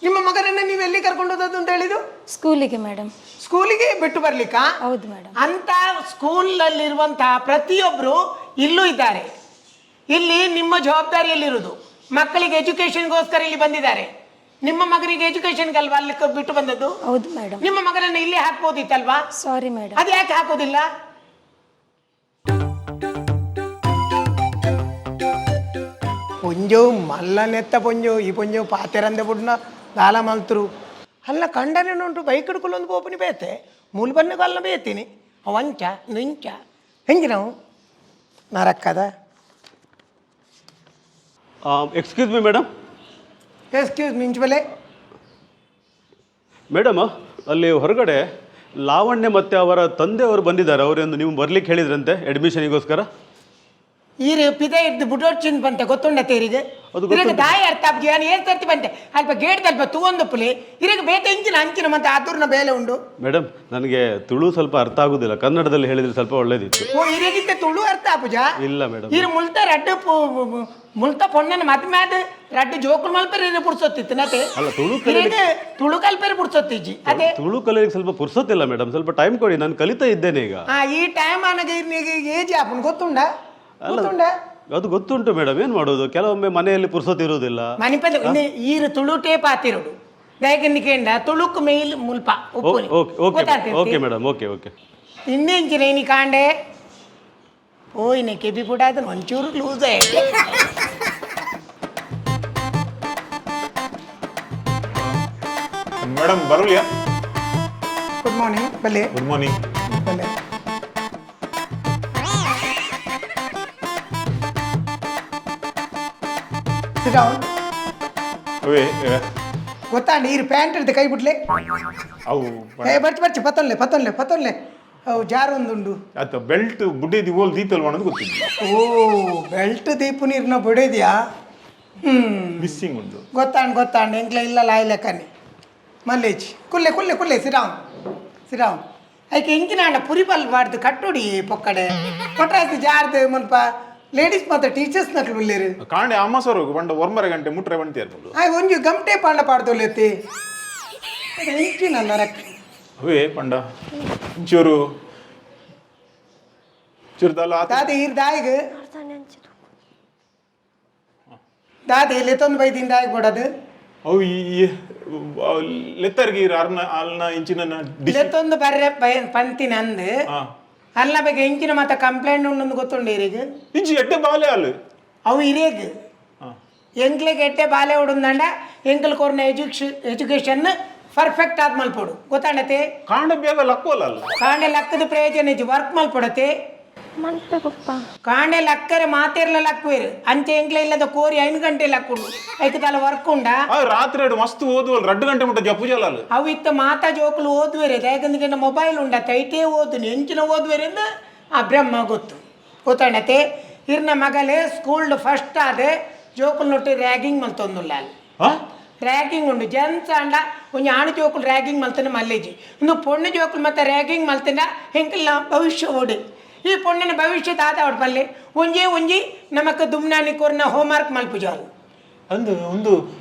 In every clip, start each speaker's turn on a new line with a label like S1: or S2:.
S1: ನಿಮ್ಮ ಮಗನನ್ನ ನೀವು ಎಲ್ಲಿ ಕರ್ಕೊಂಡು ಹೋದದ್ದು ಅಂತ ಹೇಳಿದ್ದು?
S2: ಸ್ಕೂಲಿಗೆ ಮೇಡಮ್.
S1: ಸ್ಕೂಲಿಗೆ ಬಿಟ್ಟು ಬರ್ಲಿಕ್ಕಾ?
S2: ಹೌದು ಮೇಡಮ್.
S1: ಅಂತ ಸ್ಕೂಲಲ್ಲಿರುವಂತಹ ಪ್ರತಿಯೊಬ್ಬರು ಇಲ್ಲೂ ಇದ್ದಾರೆ. ಇಲ್ಲಿ ನಿಮ್ಮ ಜವಾಬ್ದಾರಿಯಲ್ಲಿರುವುದು ಮಕ್ಕಳಿಗೆ ಎಜುಕೇಶನ್ಗೋಸ್ಕರ ಇಲ್ಲಿ ಬಂದಿದ್ದಾರೆ. ನಿಮ್ಮ ಮಗನಿಗೆ ಎಜುಕೇಶನ್ಗೆ ಅಲ್ವಾ ಅಲ್ಲಿ ಬಿಟ್ಟು ಬಂದದ್ದು?
S2: ಹೌದು ಮೇಡಮ್.
S1: ನಿಮ್ಮ ಮಗನನ್ನು ಇಲ್ಲಿ ಹಾಕ್ಬೋದಿತ್ತಲ್ವಾ?
S2: Sorry madam.
S1: ಅದು ಯಾಕೆ ಹಾಕೋದಿಲ್ಲ? ಪೊಂಜೋ ಮಲ್ಲನೆತ್ತ ಪೊಂಜೋ, ಈ ಪೊಂಜೋ ಪಾತೆರಂದೆ ಬುಡ್ನ ದಾಲ ಮಲ್ತರು ಅಲ್ಲ. ಕಂಡನೇನುಂಟು ಬೈಕ್ ಹಿಡ್ಕೊಳ್ಳೊಂದು ಬೋಪನಿ ಬೇತೆ ಮೂಲು ಬನ್ನ ಅಲ್ಲ ಬೇತೀನಿ ವಂಚ ನಿಂಚ ಹೆಂಗೆ ನಾವು ನರಕ್ಕದ.
S3: Excuse me madam.
S1: Excuse ಮಿಂಚ್ ಬಲೆ.
S3: ಮೇಡಮ್, ಅಲ್ಲಿ ಹೊರಗಡೆ ಲಾವಣ್ಯ ಮತ್ತು ಅವರ ತಂದೆಯವರು ಬಂದಿದ್ದಾರೆ. ಅವರೊಂದು ನೀವು ಬರ್ಲಿಕ್ಕೆ ಹೇಳಿದ್ರಂತೆ ಅಡ್ಮಿಷನಿಗೋಸ್ಕರ.
S1: ಈರು ಪಿದ ಇದ್ದು ಬುಡೋಡ್ಚಿನ್ ಬಂತೆ ಗೊತ್ತುಂಡ ತೇರಿಗೆ?
S3: ಅದು
S1: ಇರಗ
S3: ಗೊತ್ತುಂಟು.
S1: ದಾಯ ಅರ್ಥ ಆಪ್ಜಿ ನಾನು ಏನ್ ತರ್ತಿ ಬಂತೆ ಅಲ್ಪ ಗೇಟ್ ತಲ್ಪ ತೂವೊಂದು ಪುಲಿ ಇರಗ ಬೇತೆ ಇಂಚಿನ ಅಂಚಿನ ಮತ್ತೆ ಆತೂರ್ನ ಬೇಲೆ ಉಂಡು.
S3: ಮೇಡಮ್, ನನಗೆ ತುಳು ಸ್ವಲ್ಪ ಅರ್ಥ ಆಗೋದಿಲ್ಲ. ಕನ್ನಡದಲ್ಲಿ ಹೇಳಿದರೆ ಸ್ವಲ್ಪ ಒಳ್ಳೇದಿತ್ತು.
S1: ಓ, ಇರಗಿತ್ತ ತುಳು ಅರ್ಥ ಆಪುಜ?
S3: ಇಲ್ಲ ಮೇಡಮ್.
S1: ಇರು ಮುಲ್ತ ರಡ್ಡು ಮುಲ್ತ ಪೊಣ್ಣನ ಮದ್ಮೆ ಆದ್ ರಡ್ಡು ಜೋಕುಲ್ ಮಲ್ಪೆರೆ ಇರು ಪುಡ್ಸೊತ್ತಿತ್ತು ನತೆ.
S3: ಅಲ್ಲ, ತುಳು ಕಲೀಲಿಕ್ಕೆ-
S1: ಇರಗ ತುಳು ಕಲ್ಪೆರೆ ಪುಡ್ಸೊತ್ತಿಜ್ಜಿ ಅದೇ.
S3: ತುಳು ಕಲಿಯಲಿಕ್ಕೆ ಸ್ವಲ್ಪ ಪುರ್ಸೊತ್ತಿಲ್ಲ ಮೇಡಮ್. ಸ್ವಲ್ಪ ಟೈಮ್ ಕೊಡಿ, ನಾನು ಕಲಿತಾ ಇದ್ದೇನೆ ಈಗ.
S1: ಆ ಈ ಟೈಮ್ ಅನಗ ಇರ್ನಿಗೆ ಏಜ್ ಆಪುನ್ ಗೊತ್ತುಂಡ?
S3: ಅಲ್ಲ.
S1: ಗೊತ್ತುಂಡ?
S3: ಅದು ಗೊತ್ತುಂಟು ಮೇಡಮ್. ಏನು ಮಾಡೋದು, ಕೆಲವೊಮ್ಮೆ ಮನೆಯಲ್ಲಿ ಪುರ್ಸೊತ್ತಿರುವುದಿಲ್ಲ.
S1: ಮನಿಪದ ಈರು ತುಳು ಟೇಪ್ ಆತಿರುಡು ದಯಕನ್ನಿಕೇಂಡ ತುಳುಕು ಮೇಲ್ ಮುಲ್ಪ ಉಪ್ಪುನಿ.
S3: Okay okay.
S1: ಗೊತ್ತಾಗ್ತಿತ್ತು?
S3: Okay madam, okay okay.
S1: ಇನ್ನೆಂಚಿನ ಇನಿ ಕಾಂಡೆ ಓಯ್ನೆ ಕೆಬಿ ಪುಟ ಅದನ್ನ ಒಂಚೂರು ಲೂಸ್.
S4: ಮೇಡಮ್, ಬರಲಿಯಾ?
S1: ಗುಡ್ ಮಾರ್ನಿಂಗ್, ಬಲ್ಲೆ.
S4: Good morning.
S1: ಬಲ್ಲೆ. Sit down.
S4: ಅವೇ.
S1: ಗೊತ್ತಾಂಡ ಈರು ಪ್ಯಾಂಟ್ ಹಿಡ್ದು ಕೈ ಬಿಡ್ಲೆ.
S4: ಅವು.
S1: ಏ ಬರ್ಚಿ ಬರ್ಚಿ, ಪತ್ತೊನ್ಲೆ ಪತ್ತೊನ್ಲೆ ಪತ್ತೊನ್ಲೆ, ಅವು ಜಾರೊಂದುಂಡು.
S4: ಆತ ಬೆಲ್ಟ್ ಬುಡ್ಡಿದಿ ಓಲ್ ದೀತಲ್ವ ಅನ್ನೋದು ಗೊತ್ತಿಲ್ಲ.
S1: ಓ, ಬೆಲ್ಟ್ ದೀಪು ನೀರಿನ ಬೊಡೆದ್ಯಾ? ಹ್ಮ್.
S4: ಮಿಸ್ಸಿಂಗ್ ಉಂಟು.
S1: ಗೊತ್ತಾಂಡ್ ಗೊತ್ತಾಂಡ್, ಎಂಕ್ಲ ಇಲ್ಲ ಲಾಯ್ ಲೆಕ್ಕನೆ ಮಲ್ಲೇಜ್ ಕುಲ್ಲೆ ಕುಲ್ಲೆ ಕುಲ್ಲೆ, ಸಿರಾಮ್ ಸಿರಾಮ್. ಐಕೆ ಇಂಚಿನ ಅಂಡ ಪುರಿ ಬಲ್ ಬಾಡ್ದು ಕಟ್ಟೋಡಿ ಪೊಕ್ಕಡೆ ಕೊಟ್ರಾಸಿ ಜಾರ್ದು ಮುಲ್ಪ ಲೇಡೀಸ್ ಮಾತ್ರ ಟೀಚರ್ಸ್ ನಕ್ಲು ಉಲ್ಲೇರು.
S4: ಕಾಂಡೆ ಅಮ್ಮ ಸರ್ ಬಂಡ ಒರ್ಮರೆ ಗಂಟೆ ಮುಟ್ರೆ ಬಂತಿ ಇರ್ಬೋದು.
S1: ಆಯ್ ಒಂಜಿ ಗಂಟೆ ಪಾಂಡ ಪಾಡ್ದೊಲ್ಲೆತ್ತಿ ಇಂಚಿನ ನರಕ್.
S4: ಅವೇ ಪಂಡ ಚೂರು ಚೂರು ದಲ್ಲ ಆತ.
S1: ದಾದೆ ಈರ್ ದಾಯಿಗ್ ದಾದೆ ಲೆತ್ತೊಂದು ಬೈದಿನ ದಾಯಿಗ್ ಕೊಡದು?
S4: ಅವು ಈ ಲೆತ್ತರ್ಗಿ ಅರ್ನ ಅಲ್ನ ಇಂಚಿನ ಡಿಶ್.
S1: ಲೆತ್ತೊಂದು ಬರ್ರೆ ಪಂತಿನ ಅಂದ್.
S4: ಹಾ.
S1: ಅಲ್ಲ ಬಗ್ಗೆ ಇಂಚಿನ ಮಾತ ಕಂಪ್ಲೇಂಟ್ ಉಂಡೊಂದು ಗೊತ್ತುಂಡು ಈರಿಗೆ?
S4: ಇಂಚಿ ಎಡ್ಡೆ ಬಾಲೆ ಅಲ್ಲ.
S1: ಅವು ಇರೇಗ್.
S4: ಹಾ.
S1: ಎಂಕ್ಲೆಗ್ ಎಟ್ಟೆ ಬಾಲೆ ಉಡುಂದಂಡ ಎಂಕಲ್ ಕೋರ್ನ ಎಜುಕೇಶನ್ ಪರ್ಫೆಕ್ಟ್ ಆದ್ ಮಲ್ಪೊಡು, ಗೊತ್ತಾಂಡತೆ?
S4: ಕಾಂಡೆ ಬೇಗ ಲಕ್ಕೋಲ್ಲ ಅಲ್ಲ.
S1: ಕಾಂಡೆ ಲಕ್ಕದ ಪ್ರಯೋಜನ ಇಜ್ಜಿ, ವರ್ಕ್ ಮಲ್ಪೊಡತೆ.
S5: ಮಲ್ಪೆ ಪಪ್ಪ.
S1: ಕಾಂಡೆ ಲಕ್ಕರೆ ಮಾತೇರ್ಲ ಲಕ್ಕುವೇರು ಅಂಚೆ ಎಂಕ್ಲೆ ಇಲ್ಲದ ಕೋರಿ 5 ಗಂಟೆ ಲಕ್ಕುಂಡು, ಐಕ್ ತಲ ವರ್ಕ್ ಉಂಡಾ?
S4: ಆ ರಾತ್ರಿ ಎರಡು ಮಸ್ತ್ ಓದುವಲ್ಲ, 2 ಗಂಟೆ ಮುಟ್ಟ ಜಪ್ಪು ಜಲ ಅಲ್ಲ.
S1: ಅವು ಇತ್ತ ಮಾತಾ ಜೋಕುಲು ಓದುವೆರೆ, ಯಾಕಂದ್ರೆ ಮೊಬೈಲ್ ಉಂಡ ತೈಟೇ ಓದುನಿ ಎಂಚಿನ ಓದುವೆರೆಂದು ಆ ಬ್ರಹ್ಮ ಗೊತ್ತು, ಗೊತ್ತಾಣತೆ? ಇರ್ನ ಮಗಲೇ ಸ್ಕೂಲ್ಡ್ ಫಸ್ಟ್ ಆದ ಜೋಕುಲ್ ನೊಟ್ಟಿ ರ್ಯಾಗಿಂಗ್ ಮಲ್ತೊಂದುಲ್ಲ ಅಲ್ಲಿ.
S4: ಹಾ.
S1: ರ್ಯಾಗಿಂಗ್ ಉಂಡು ಜೆಂಟ್ಸ್ ಅಂಡ ಒಂಜಿ ಆಣು ಜೋಕುಲು ರ್ಯಾಗಿಂಗ್ ಮಲ್ತನ ಮಲ್ಲೇಜಿ. ಇಂದು ಪೊಣ್ಣು ಜೋಕುಲು ಮತ್ತೆ ರ್ಯಾಗಿಂಗ್ ಮಲ್ತಿನ ಹೆಂಕಲ್ನ ಭವಿಷ್ಯ ಓಡಿ. ಈ ಪೊಣ್ಣಿನ ಭವಿಷ್ಯ ದಾದ ಅವಡ್ ಪಲ್ಲೆ? ಒಂಜೇ ಒಂಜಿ ನಮಕ್ ದುಮ್ನಾನಿ ಕೊರ್ನ ಹೋಮ್ವರ್ಕ್ ಮಲ್ಪುಜಾರು.
S4: ಅಂದು ಒಂದು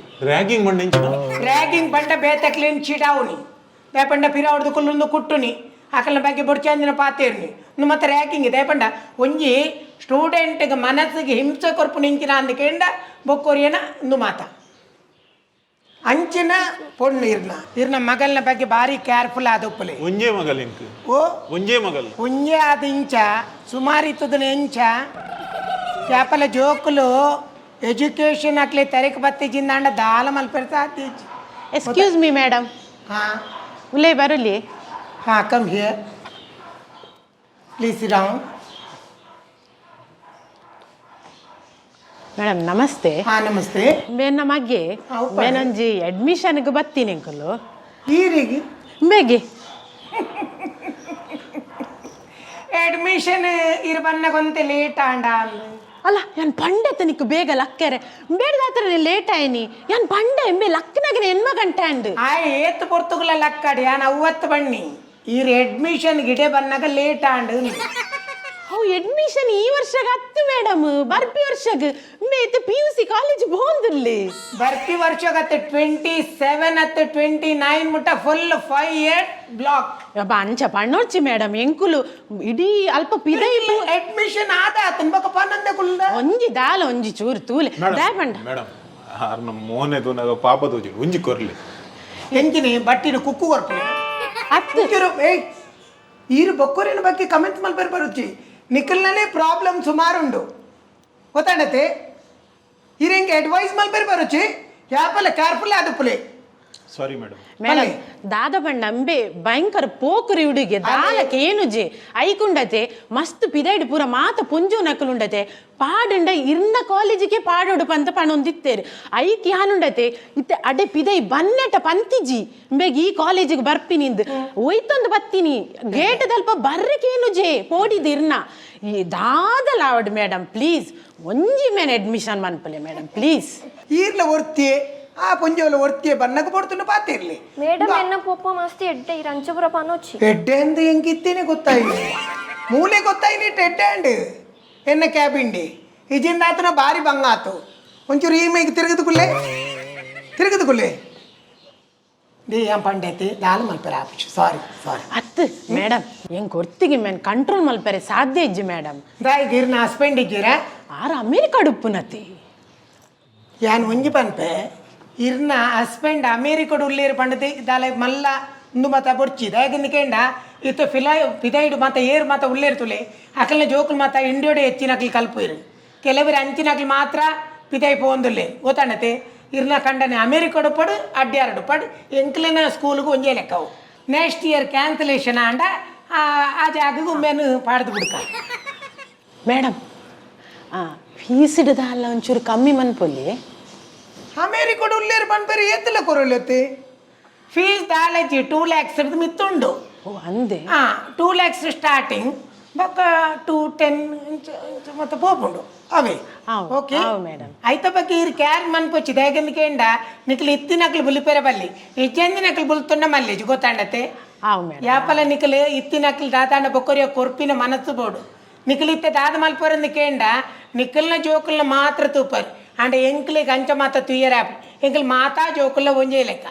S4: ರ್ಯಾಗಿಂಗ್ ಮಂಡ ಇಂಚಿನ?
S1: ರ್ಯಾಗಿಂಗ್ ಪಂಡ ಬೇತಕ್ಲೇನ್ ಚಿಡಾವುನಿ ದಯಪಂಡ ಪಿರಾವಡ್ದು ಕುಲ್ಲೊಂದು ಕುಟ್ಟುನಿ, ಅಕಲ್ನ ಬಗ್ಗೆ ಬೊಡ್ಚಾಂದಿನ ಪಾತೇರ್ನಿ, ಇನ್ನು ಮತ್ತೆ ರ್ಯಾಗಿಂಗ್. ದಯಪಂಡ ಒಂಜಿ ಸ್ಟೂಡೆಂಟ್ಗೆ ಮನಸ್ಸಿಗೆ ಹಿಂಸೆ ಕೊರ್ಪು ನಿಂಚಿನ ಅಂದಕೇಂಡ ಬೊಕ್ಕೋರಿಯನ ಇಂದು ಮಾತ. ಅಂಚಿನ ಪೊಣ್ಣು ಇರ್ನ ಇರ್ನ ಮಗಲ್ನ ಬಗ್ಗೆ ಭಾರಿ ಕೇರ್ಫುಲ್ ಆದೊಪ್ಪಲೆ.
S4: ಒಂಜೇ ಮಗಲ್ ಇಂಕ್.
S1: ಓ.
S4: ಒಂಜೇ ಮಗಲ್.
S1: ಒಂಜೇ ಆದ ಇಂಚ ಸುಮಾರು ಇತ್ತದನ ಇಂಚ చేపల జోకులు ಎಜುಕೇಶನ್ ಅಕ್ಲೆ ತೆರೆಕ್ ಬತ್ತಿಜಿಂದಾಂಡ ದಾಲ ಮಲ್ಪೆರ್ತಾ ಆತೀಜಿ.
S6: ಎಕ್ಸ್ಕ್ಯೂಸ್ ಮೀ ಮೇಡಮ್.
S1: ಹಾಂ.
S6: ಉಲೇ ಬರುಲಿ?
S1: ಹಾಂ, come here, please down.
S6: Madam, namaste.
S1: ಹಾಂ, ನಮಸ್ತೆ.
S6: ಬೇನ ಮಗೆ.
S1: ಹಾ, ಉಪ್ಪು.
S6: ಮೇನೊಂಜಿ ಅಡ್ಮಿಷನ್ಗೆ ಬತ್ತೀನಿ ಅಂಕಲು.
S1: ಈರಿಗೆ?
S6: ಬೇಗೆ.
S1: ಅಡ್ಮಿಷನ್ ಇರ್ ಬನ್ನಗೊಂತೆ ಲೇಟ್ ಆಂಡ ಅಂದ್.
S6: ಅಲ್ಲ, ಯಾನ್ ಪಂಡೆ ತನಿಕ್ ಬೇಗ ಲಕ್ಕೆರೆ ಬೇಡದಾತ್ರ ಲೇಟ್ ಆಯ್ನಿ. ಯಾನ್ ಪಂಡೆ ಎಂಬೆ ಲಕ್ಕನಾಗಿನ ಎನ್ಮ ಗಂಟೆ ಅಂಡ್.
S1: ಆ ಏತ್ ಪೊರ್ತುಗುಲ ಲಕ್ಕಡಿ ಯಾನ್ ಅವ್ವತ್ತು ಬಣ್ಣಿ ಈರ್ ಅಡ್ಮಿಷನ್ ಗಿಡೆ ಬನ್ನಾಗ ಲೇಟ್ ಆಂಡ್ ಅಂದ್.
S6: ಅವು ಅಡ್ಮಿಷನ್ ಈ ವರ್ಷಗ ಹತ್ತು ಮೇಡಮ್, ಬರ್ಪಿ ವರ್ಷಗ್ ಮೇತ್ P U C college ಬೋಂದುಲ್ಲಿ.
S1: ಬರ್ಪಿ ವರ್ಷಗತ್ತೆ 27 ಅತ್ತೆ 29 ಮುಟ್ಟ full 5 year block.
S6: ಅಬ್ಬ ಅಂಚ ಪಣ್ಣೊಡ್ಚಿ ಮೇಡಮ್, ಎಂಕುಲು ಇಡೀ ಅಲ್ಪ ಪಿದೈ.
S1: ಅಡ್ಮಿಷನ್ ಆದ ಆತನ್ ಬೊಕ ಪನ್ನೊಂದೆ ಕುಲ್ದ.
S6: ಒಂಜಿ ದಾಲ ಒಂಜಿ ಚೂರು ತೂಲೆ ದಾಯ ಪಂಡ.
S4: ಮೇಡಮ್, ಆರ್ನ ಮೋನೆ ತೂನಾಗ ಪಾಪ ತೋಜಿ, ಒಂಜಿ ಕೊರ್ಲಿ.
S1: ಎಂಚಿನಿ ಬಟ್ಟಿನ ಕುಕ್ಕು ಕೊರ್ಪುನಿ.
S6: ಅತ್ತು.
S1: ಒಂಚೂರು ಏಯ್, ಈರು ಬೊಕ್ಕೋರಿನ ಬಗ್ಗೆ ಕಮೆಂಟ್ ಮಲ್ಪೆರ್ ಬರುಚಿ. ನಿಖಲ್ನಲ್ಲೇ ಪ್ರಾಬ್ಲಮ್ ಸುಮಾರುಂಡು ಗೊತ್ತಾಂಡತೆ. ಈರಿಂಗೆ ಅಡ್ವೈಸ್ ಮಲ್ಪೆರ್ ಬರುಚಿ, ಯಾಪಲ್ಲ ಕೇರ್ಫುಲ್ ಆದುಪ್ಪುಲೆ.
S4: Sorry madam.
S6: Madam, ದಾದ ಪಂಡ ಅಂಬೆ ಭಯಂಕರ ಪೋಕುರಿ ಹುಡುಗೆ ದಾಲಕ್ಕೆ ಏನುಜೆ ಐಕುಂಡತೆ ಮಸ್ತ್ ಪಿದೈಡ್ ಪೂರ ಮಾತ ಪೊಂಜು ನಕಲುಂಡತೆ ಪಾಡುಂಡ ಇರ್ನ ಕಾಲೇಜಿಗೆ ಪಾಡೋಡು ಪಂತ ಪಣೊಂದಿತ್ತೇರು. ಐಕ್ ಯಾನುಂಡತೆ ಇತ್ತೆ ಅಡೆ ಪಿದೈ ಬನ್ನೆಟ ಪಂತಿಜಿ, ಇಂಬೆಗ್ ಈ ಕಾಲೇಜಿಗೆ ಬರ್ಪಿನಿಂದ್ ಒಯ್ತೊಂದು ಬತ್ತೀನಿ ಗೇಟ್ ದಲ್ಪ ಬರ್ರಕೇನುಜೆ ಪೋಡಿದ್ ಇರ್ನ. ಈ ದಾದಲಾವಡ್ ಮೇಡಮ್, ಪ್ಲೀಸ್ ಒಂಜಿ ಮೇನ್ ಅಡ್ಮಿಷನ್ ಮನ್ಪಲೆ ಮೇಡಮ್, ಪ್ಲೀಸ್.
S1: ಈರ್ಲ ಒರ್ತಿಯೆ ಆ ಪೊಂಜೋಲ ಒರ್ತಿಯೆ ಬನ್ನಗ ಪೊಡ್ತುಂಡು ಪಾತಿರ್ಲಿ.
S5: ಮೇಡಮ್, ಎನ್ನ ಪೊಪ್ಪ ಮಸ್ತ್ ಎಡ್ಡೆ, ಇರ್ ಅಂಚಪುರ ಪನೋಚಿ.
S1: ಎಡ್ಡೆ ಅಂದ್ ಎಂಕ್ ಇತ್ತೇನೆ ಗೊತ್ತಾಯಿ, ಮೂಲೆ ಗೊತ್ತಾಯಿ ನೀಟ್ ಎಡ್ಡೆ ಅಂಡ್ ಎನ್ನ ಕ್ಯಾಬಿಂಡಿ ಇಜಿಂದ ಆತನ ಬಾರಿ ಬಂಗ ಆತು. ಒಂಚೂರು ಈ ಮೇಗ್ ತಿರುಗದು ಕುಲ್ಲೆ, ತಿರುಗದು ಕುಲ್ಲೆ. They ಏನ್ ಪಂಡೈತಿ ದಾಲ್ ಮಲ್ಪೆರ ಆಪುಜಿ, ಸಾರಿ ಸಾರಿ.
S6: ಅತ್ತು ಮೇಡಮ್, ಹೆಂಗ್ ಕೊರ್ತಿಗೆ ಮೇನ್ ಕಂಟ್ರೋಲ್ ಮಲ್ಪೆರೆ ಸಾಧ್ಯ ಇಜ್ಜಿ ಮೇಡಮ್.
S1: ದಾಯಿಗೆ ಇರ್ನ ಹಸ್ಬೆಂಡ್ ಇದ್ದೀರಾ?
S6: ಆರ ಅಮೇರಿಕ ಉಪ್ಪುನತಿ.
S1: ಯಾನ್ ಒಂಜಿ ಪನ್ಪೆ, ಇರ್ನ ಹಸ್ಬೆಂಡ್ ಅಮೇರಿಕಡ್ ಉಳ್ಳೇರು ಪಂಡತಿ ದಾಲ ಮಲ್ಲ ಉಂದು ಮಾತ ಬೊಡ್ಚಿ. ದಾಯಗಿಂದ ಕೇಂಡ, ಇತ್ತ ಫಿಲೈ ಫಿದೈಡು ಮಾತ ಏರು ಮಾತ ಉಳ್ಳೇರು ತುಲೆ ಅಕಲ್ನ ಜೋಕುಲು ಮಾತ ಇಂಡಿಯೋಡೆ ಹೆಚ್ಚಿನ ಅಕ್ಲು ಕಲ್ಪುಯಿರು. ಕೆಲವರು ಅಂಚಿನಕ್ಲು ಮಾತ್ರ ಪಿದೈ ಪೋಂದುಲ್ಲೆ ಗೊತ್ತಾಣತೆ. ಇರ್ನ ಕಂಡನೆ ಅಮೇರಿಕಡ್ ಪಡು ಅಡ್ಯಾರಡು ಪಡು ಎಂಕ್ಲೆನ ಸ್ಕೂಲ್ಗೆ ಒಂಜೇ ಲೆಕ್ಕವು. Next year cancellation ಆಂಡ ಆ ಆ ಜಾಗಕ್ಕೆ ಉಮ್ಮೆನು ಪಾಡ್ದು ಬಿಡ್ಕ.
S6: ಮೇಡಮ್, ಆ ಫೀಸ್ ಇಡದ ಅಲ್ಲ ಒಂಚೂರು ಕಮ್ಮಿ ಮನ್ಪೊಲಿ.
S1: ಅಮೇರಿಕಡ್ ಉಳ್ಳೇರು ಪನ್ಪೇರು ಏತಲ ಕೊರೊಲೆತ್ತಿ ಫೀಸ್ ದಾಲಜಿ 2 ಲ್ಯಾಕ್ಸ್ ಹಿಡ್ದು ಮಿತ್ತುಂಡು.
S6: ಓ ಅಂದೆ.
S1: ಹಾಂ, 2 ಲ್ಯಾಕ್ಸ್ ಸ್ಟಾರ್ಟಿಂಗ್, ಬೊಕ್ಕ 2 10 ಇಂಚ ಮತ್ತೆ ಪೋಪುಂಡು ಅವೇ.
S6: ಆವು,
S1: ಓಕೆ.
S6: ಆವು ಮೇಡಮ್.
S1: ಐತ ಬಗ್ಗೆ ಇರ್ ಕ್ಯಾರ್ ಮನ್ಪೊಚ್ಚಿ. ದಾಯಗಂದು ಕೇಂಡ, ನಿಕ್ಲು ಇತ್ತಿನಕ್ಲು ಬುಲಿಪೆರ ಬಲ್ಲಿ, ಇಜ್ಜಂದಿನಕ್ಲು ಬುಲ್ತುಂಡ ಮಲ್ಲೇಜ್ ಗೊತ್ತಾಂಡತೆ.
S6: ಆವು ಮೇಡಮ್.
S1: ಯಾಪಲ ನಿಕ್ಲು ಇತ್ತಿನಕ್ಲು ದಾತಾಂಡ ಬೊಕ್ಕೊರಿಯ ಕೊರ್ಪಿನ ಮನಸ್ಸು ಬೋಡು. ನಿಕ್ಲು ಇತ್ತೆ ದಾದ ಮಲ್ಪೊರಂದು ಕೇಂಡ, ನಿಕ್ಕಲ್ನ ಜೋಕುಲ್ನ ಮಾತ್ರ ತೂಪರ್ ಅಂಡ ಎಂಕ್ಲಿಗೆ ಅಂಚ ಮಾತ ತುಯ್ಯರ. ಎಂಕ್ಲು ಮಾತಾ ಜೋಕುಲ್ಲ ಒಂಜೇ ಲೆಕ್ಕ,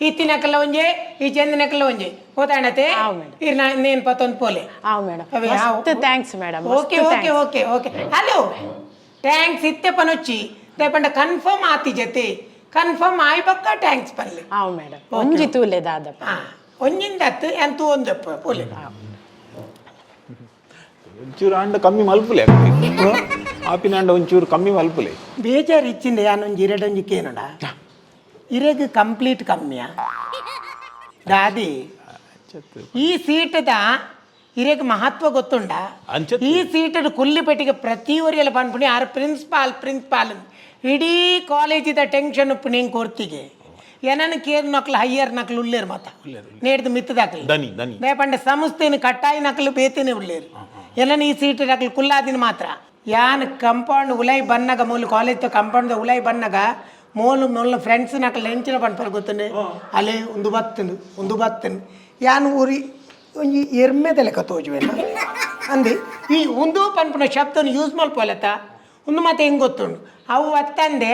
S1: ಇತ್ತಿನಕಲ್ಲ ಒಂಜೇ, ಈ ಚಂದಿನಕಲ್ಲ ಒಂಜೇ ಗೊತ್ತಾಂಡತೆ.
S6: ಆವು ಮೇಡಮ್.
S1: ಇರ್ ನೇನ್ ಪತ್ತೊಂದು ಪೋಲೆ.
S6: ಆವು ಮೇಡಮ್.
S1: ಅವೇ ಆವು.
S6: ಮಸ್ತ್ thanks madam.
S1: Okay okay okay okay. Hello, thanks ಇತ್ತೆ ಪನೊಚ್ಚಿ ದಾಯಪಂಡ ಕನ್ಫರ್ಮ್ ಆತಿ ಜತೆ, ಕನ್ಫರ್ಮ್ ಆಯ್ ಬಕ್ಕ thanks ಪನ್ಲೆ.
S6: ಆವು ಮೇಡಮ್, ಒಂಜಿ ತೂಲೆ ದಾದಪ್ಪ.
S1: ಹಾ, ಒಂಜಿಂದ ಅತ್ತು ಎಂತ ಒಂದಪ್ಪ ಪೋಲೆ.
S4: ಒಂಚೂರು ಅಂಡ ಕಮ್ಮಿ ಮಲ್ಪುಲೆ, ಆಪಿನ ಅಂಡ ಒಂಚೂರು ಕಮ್ಮಿ ಮಲ್ಪುಲೆ.
S1: ಬೇಜಾರು ಇಚ್ಚಿಂದ ಯಾನೊಂಜಿ ಇರಡೊಂಜಿ ಕೇನುಡ ಇರೆಗ್ ಕಂಪ್ಲೀಟ್ ಕಮ್ಮಿಯ ದಾದಿ ಈ ಸೀಟದ ಇರೆಗ್ ಮಹತ್ವ ಗೊತ್ತುಂಡ?
S4: ಅಂಚತ್ತು.
S1: ಈ ಸೀಟದ ಕುಲ್ಲಿಪೆಟ್ಟಿಗೆ ಪ್ರತಿ ಒರಿಯಲ ಪನ್ಪುಣಿ ಆರು ಪ್ರಿನ್ಸಿಪಾಲ್ ಪ್ರಿನ್ಸಿಪಾಲ್ ಅಂದ್. ಇಡೀ ಕಾಲೇಜಿದ ಟೆನ್ಷನ್ ಉಪ್ಪು ನಿಂಗೆ ಕೊರ್ತಿಗೆ ಏನನ್ನು ಕೇರ್ ನಕ್ಲು ಹೈಯರ್ ನಕ್ಲು ಉಳ್ಳೇರು ಮಾತ ನೇಡ್ದು ಮಿತ್ತದಾಕ್ಲು.
S4: ದನಿ ದನಿ.
S1: ಪಂಡ ಸಂಸ್ಥೆನ ಕಟ್ಟಾಯಿ ನಕಲು ಬೇತೇನೆ ಉಳ್ಳೇರು ಎಲ್ಲ ಈ ಸೀಟ್ ನಕಲು ಕುಲ್ಲಾದಿನ ಮಾತ್ರ. ಯಾನ್ ಕಂಪೌಂಡ್ ಉಲೈ ಬನ್ನಗ, ಮೂಲು ಕಾಲೇಜ್ ಕಂಪೌಂಡ್ ಉಲೈ ಬನ್ನಗ ಮೂಲು ಮೂಲ ಫ್ರೆಂಡ್ಸ್ ನಕಲು ಎಂಚಿನ ಪನ್ಪರ್ ಗೊತ್ತುಂಡು? ಅಲೆ ಒಂದು ಬತ್ತನು ಒಂದು ಬತ್ತನು ಯಾನ್ ಊರಿ ಒಂಜಿ ಎರ್ಮೆದ ಲೆಕ್ಕ ತೋಜುವೆನ ಅಂದೆ. ಈ ಒಂದು ಪನ್ಪುನ ಶಬ್ದನ ಯೂಸ್ ಮಲ್ಪೊಲತ್ತ ಒಂದು ಮತ್ತೆ ಹೆಂಗೆ ಗೊತ್ತುಂಡು ಅವು ಅತ್ತಂದೆ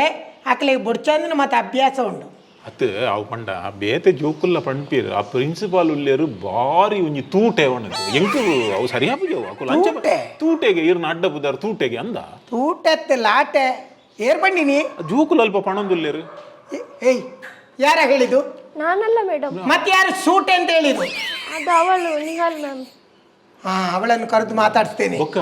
S1: ಅಕ್ಲೆಗ್ ಬೊಡ್ಚಂದನ ಮತ್ತೆ ಅಭ್ಯಾಸ ಉಂಡು.
S4: ಅತ್ತು ಅವು ಪಂಡ ಬೇತೆ ಜೋಕುಲ್ಲ ಪಂಪೀರ್, ಆ ಪ್ರಿನ್ಸಿಪಾಲ್ ಉಲ್ಲೇರು ಬಾರಿ ಒಂಜಿ ತೂಟೆ ಒಣದು ಎಂಕು ಅವು ಸರಿಯಾಪುಜವು ಅಕುಲು ಅಂಚ.
S1: ತೂಟೆ?
S4: ತೂಟೆಗೆ ಇರ್ನ ಅಡ್ಡ ಬುದಾರ್ ತೂಟೆಗೆ ಅಂದ.
S1: ತೂಟತ್ತೆ ಲಾಟೆ ಏರ್ ಬನ್ನಿನಿ.
S4: ಜೋಕುಲು ಅಲ್ಪ ಪಣೊಂದುಲ್ಲೇರು.
S1: ಏಯ್, ಯಾರ ಹೇಳಿದ್ದು?
S5: ನಾನಲ್ಲ ಮೇಡಮ್.
S1: ಮತ್ತೆ ಯಾರು ಸೂಟೆ ಅಂತ ಹೇಳಿದ್ರು?
S5: ಅದು ಅವಳು ನಿಹಾಲ್ ಮ್ಯಾಮ್.
S1: ಹಾ, ಅವಳನ್ನು ಕರೆದು ಮಾತಾಡ್ಸ್ತೇನೆ.
S4: ಬೊಕ್ಕ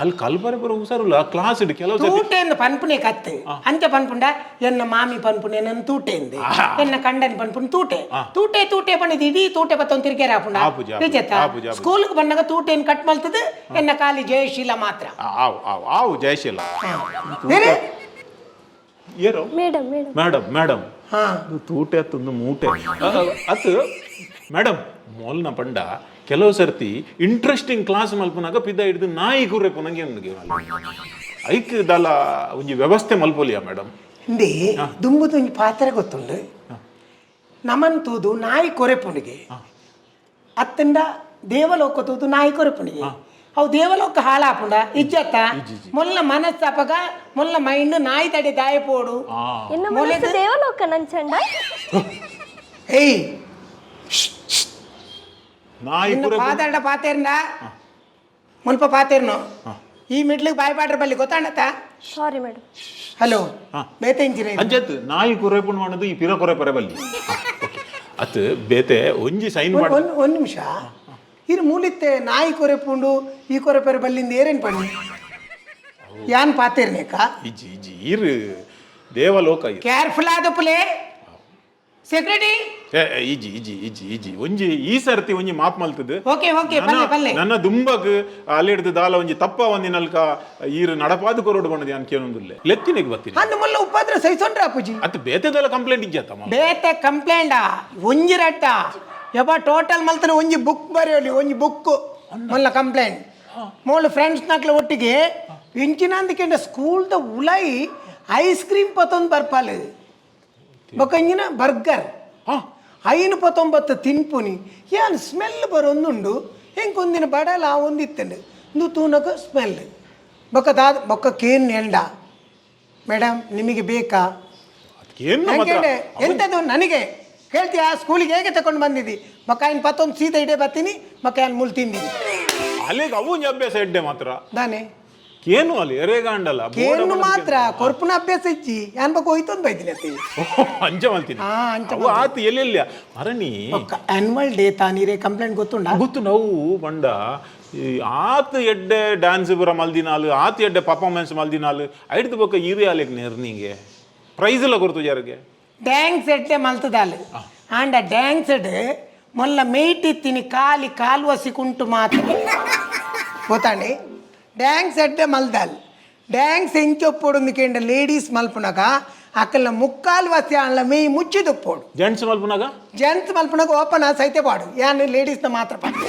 S4: ಅಲ್ಲಿ ಕಲ್ಪರೆ ಪೂರ ಹುಷಾರುಲ್ಲ ಕ್ಲಾಸ್ ಇಡ್ ಕೆಲವು ಸತಿ.
S1: ತೂಟೆ ಎಂದು ಪನ್ಪುನೆ ಕತ್ತೆ ಅಂಚ ಪನ್ಪುಂಡ. ಎನ್ನ ಮಾಮಿ ಪನ್ಪುನೆ ನನ್ನ ತೂಟೆ ಎಂದೆ, ಎನ್ನ ಕಂಡನ್ ಪನ್ಪುನ್ ತೂಟೆ ತೂಟೆ ತೂಟೆ ಪಂಡಿದ್ ಇಡೀ ತೂಟೆ ಬತ್ತೊಂದು ತಿರ್ಗೇರ ಹಾಪುಂಡ.
S4: ಆಪುಜಿ, ಆಪುಜಿ,
S1: ನಿಜತ್ತ?
S4: ಆಪುಜಿ, ಆಪುಜಿ.
S1: ಸ್ಕೂಲ್ಗೆ ಬಂದಾಗ ತೂಟೆಯನ್ನು ಕಟ್ ಮಲ್ತದ ಎನ್ನ ಖಾಲಿ ಜಯಶೀಲ ಮಾತ್ರ.
S4: ಆವು ಆವು ಆವು ಜಯಶೀಲ.
S1: ಬೇರೆ?
S4: ಏರೋ
S5: madam madam.
S4: Madam madam.
S1: ಹಾ.
S4: ಅದು ತೂಟೆ ಅತ್ತೊಂದು ಮೂಟೆ ಅತ್ತು ಮೇಡಮ್. ಮೊಲ್ನ ಪಂಡ ಕೆಲವು ಸರ್ತಿ ಇಂಟ್ರೆಸ್ಟಿಂಗ್ ಕ್ಲಾಸ್ ಮಲ್ಪುನಾಗ ಪಿದ ಹಿಡಿದು ನಾಯಿ ಕುರ್ರೆ ಪುನಂಗೆ ಐಕ್ ದಾಲ ಒಂಜಿ ವ್ಯವಸ್ಥೆ ಮಲ್ಪೊಲಿಯಾ ಮೇಡಮ್?
S1: ಹಿಂದೆ ದುಂಬುದು ಒಂಜಿ ಪಾತ್ರೆ ಗೊತ್ತುಂಡು, ನಮನ್ ತೂದು ನಾಯಿ ಕೊರೆಪುಣಿಗೆ ಅತ್ತಂಡ ದೇವಲೋಕ ತೂದು ನಾಯಿ ಕೊರೆಪುಣಿಗೆ. ಅವು ದೇವಲೋಕ ಹಾಳಾಪುಂಡ ಇಜ್ಜತ್ತ ಮೊಲ್ಲ ಮನಸ್ಸಪಗ ಮೊಲ್ಲ ಮೈಂಡ್ ನಾಯಿ ತಡಿ ದಾಯ ಪೋಡು.
S5: ಎನ್ನ ಮನಸ್ಸು ದೇವಲೋಕ ನಂಚಂಡ.
S1: ಏಯ್.
S4: ನಾಯಿ
S1: ಇನ್ನು
S4: ಕುರೆ
S1: ಪಾತಾಡ ಪಾತೇರ್ನ ಮುಲ್ಪ ಪಾತೇರ್ನು ಈ ಮಿಡ್ಲಿಗೆ ಬಾಯಿ ಪಾಡ್ರ ಬಲ್ಲಿ ಗೊತ್ತಾಂಡತ್ತ.
S5: Sorry madam.
S1: Hello, ಬೇತೆ ಇಂಚಿನ.
S4: ಅಂಚತ್ ನಾಯಿ ಕುರೆಪುಂಡು ಮಾಡೋದು ಈ ಪಿರ ಕೊರೆ ಪರೆ ಬಲ್ಲಿ ಅತ್ ಬೇತೆ ಒಂಜಿ ಸೈನ್ ಮಾಡ.
S1: ಒಂದು ಒಂದು ನಿಮಿಷ ಇರು. ಮೂಲಿತ್ತೆ ನಾಯಿ ಕೊರೆಪುಂಡು ಈ ಕೊರೆಪೆರೆ ಬಲ್ಲಿಂದ ಏರೇನು ಪಣ್ಣಿ ಯಾನ್ ಪಾತೇರ್ನೇಕ?
S4: ಇಜ್ಜಿ ಇಜ್ಜಿ, ಇರು ದೇವಲೋಕ ಇರು.
S1: ಕೇರ್ಫುಲ್ ಆದಪುಲೆ ಸೆಕ್ಯೂರಿಟಿ.
S4: ಏ, ಏ, ಇಜ್ಜಿ ಇಜ್ಜಿ ಇಜ್ಜಿ ಇಜ್ಜಿ, ಒಂಜಿ ಈ ಸರ್ತಿ ಒಂಜಿ ಮಾಪ್ ಮಲ್ತದು.
S1: ಓಕೆ ಓಕೆ, ಪಲ್ಲೆ ಪಲ್ಲೆ.
S4: ನನ್ನ ದುಂಬಕ್ ಅಲ್ಲಿಡ್ದು ದಾಲ ಒಂಜಿ ತಪ್ಪ ಒಂದಿನಲ್ಕ ಈರು ನಡಪಾದು ಕೊರಡು ಬಂದದ ಅನ್ಕೇನೊಂದುಲ್ಲೆ ಲೆತ್ತಿನಿಗೆ ಬತ್ತೀನಿ.
S1: ಅಂದು ಮುಲ್ಲ ಉಪದ್ರ ಸಹಿಸೊಂಡ್ರ ಅಪ್ಪುಜಿ.
S4: ಅತ್ ಬೇತೆದೆಲ್ಲ ಕಂಪ್ಲೇಂಟ್ ಇಜ್ಜತ್ತಮ್ಮ.
S1: ಬೇತೆ ಕಂಪ್ಲೇಂಟಾ ಒಂಜಿ ರಟ್ಟ ಯಬ್ಬ ಟೋಟಲ್ ಮಲ್ತನ ಒಂಜಿ ಬುಕ್ ಬರೆಯೋಲಿ, ಒಂಜಿ ಬುಕ್ ಮಲ್ಲ ಕಂಪ್ಲೇಂಟ್. ಮೋಳು ಫ್ರೆಂಡ್ಸ್ ನಕ್ಲ ಒಟ್ಟಿಗೆ ಇಂಚಿನಂದಕೆಂಡ ಸ್ಕೂಲ್ದ ಉಲೈ ಐಸ್ ಕ್ರೀಮ್ ಪತ್ತೊಂದು ಬರ್ಪಾಲು ಬೊಕ್ಕ ಇಂಜಿನ ಬರ್ಗರ್ ಐನು ಪತ್ತೊಂಬತ್ತು ತಿನ್ಪುನಿ. ಏನ್ ಸ್ಮೆಲ್ ಬರೊಂದುಂಡು ಹೆಂಗೆ ಒಂದಿನ ಬಡಲ ಒಂದಿತ್ತಂಡು ಇಂದು ತೂನಕ ಸ್ಮೆಲ್ ಬೊಕ್ಕ ದಾದ ಬೊಕ್ಕ ಕೇನ್ ಎಂಡ ಮೇಡಮ್ ನಿಮಗೆ ಬೇಕಾ?
S4: ಏನು
S1: ನಾನ್
S4: ಮಾತ್ರ
S1: ಕೇಳ್ದೆ, ಎಂತದು ನನಗೆ ಕೇಳ್ತೀಯಾ? ಸ್ಕೂಲಿಗೆ ಹೇಗೆ ತಗೊಂಡು ಬಂದಿದ್ದಿ? ಮಕ್ಕಾಯಿನ ಪತ್ತೊಂದು ಸೀದಾ ಇಡೇ ಬರ್ತೀನಿ, ಮಕ್ಕಾಯಿನ ಮುಲ್ ತಿಂದೀನಿ.
S4: ಅಲ್ಲಿಗೆ ಅವು ಒಂಜಿ ಅಭ್ಯಾಸ ಎಡ್ಡೆ ಮಾತ್ರ.
S1: ದಾನೆ?
S4: ಕೇನು ಅಲ್ಲಿ ಎರೆಗಾಂಡಲ್ಲ.
S1: ಕೇನು ಮಾತ್ರ ಕೊರ್ಪುನ ಅಭ್ಯಾಸ ಇಜ್ಜಿ. ಯಾನ್ ಬೊಕ್ಕ ಹೋಯ್ತೊಂದು ಬೈದಿನಿ ಅತ್ತಿ.
S4: ಅಂಚ ಮಲ್ತೀನಿ.
S1: ಹಾ, ಅಂಚ.
S4: ಅವು ಆತು ಎಲ್ಲೆಲ್ಲ ಮರಣಿ.
S1: ಬೊಕ್ಕ ಆನ್ಯುವಲ್ ಡೇ ತಾನೀರೆ ಕಂಪ್ಲೇಂಟ್ ಗೊತ್ತುಂಡಾ?
S4: ಗೊತ್ತು. ನಾವು ಬಂಡ ಈ ಆತ್ ಎಡ್ಡೆ ಡ್ಯಾನ್ಸ್ ಪೂರ ಮಲ್ದಿನಾಲು, ಆತ್ ಎಡ್ಡೆ ಪರ್ಫಾರ್ಮೆನ್ಸ್ ಮಲ್ದಿನಾಲು, ಐಡ್ದು ಬೊಕ್ಕ ಈರಿ ಆಲೆಗ್ ನೇರ್ ನಿಂಗೆ ಪ್ರೈಸ್ ಎಲ್ಲ ಕೊರ್ತು ಜಾರಿಗೆ.
S1: ಡ್ಯಾಂಗ್ಸ್ ಎಡ್ಡೆ ಮಲ್ತದಾಲ್ ಆಂಡ ಡ್ಯಾಂಗ್ಸ್ ಮೊಲ್ಲ ಮೇಯ್ಟಿತ್ತೀನಿ ಕಾಲಿ ಕಾಲ್ವಸಿ ಕುಂಟು ಮಾತ್ರ ಗೊತ್ತಾಂಡಿ. ಡ್ಯಾಂಗ್ಸ್ ಎಡ್ಡೆ ಮಲ್ದಾಲ್ ಡ್ಯಾಂಗ್ಸ್ ಎಂಚೊಪ್ಪೋಡು ಕೇಂಡ ಲೇಡೀಸ್ ಮಲ್ಪುನಗ ಅಕ್ಕಲ್ನ ಮುಕ್ಕಾಲು ವಸಿ ಆಂಡ್ಲ ಮೇಯ್ ಮುಚ್ಚಿದೊಪ್ಪೋಡು.
S4: ಜೆಂಟ್ಸ್ ಮಲ್ಪುನಾಗ?
S1: ಜೆಂಟ್ಸ್ ಮಲ್ಪುನಗ ಓಪನ್ ಸೈತೆ ಪಾಡು. ಯಾನ್ ಲೇಡೀಸ್ನ ಮಾತ್ರ ಪಾಡು,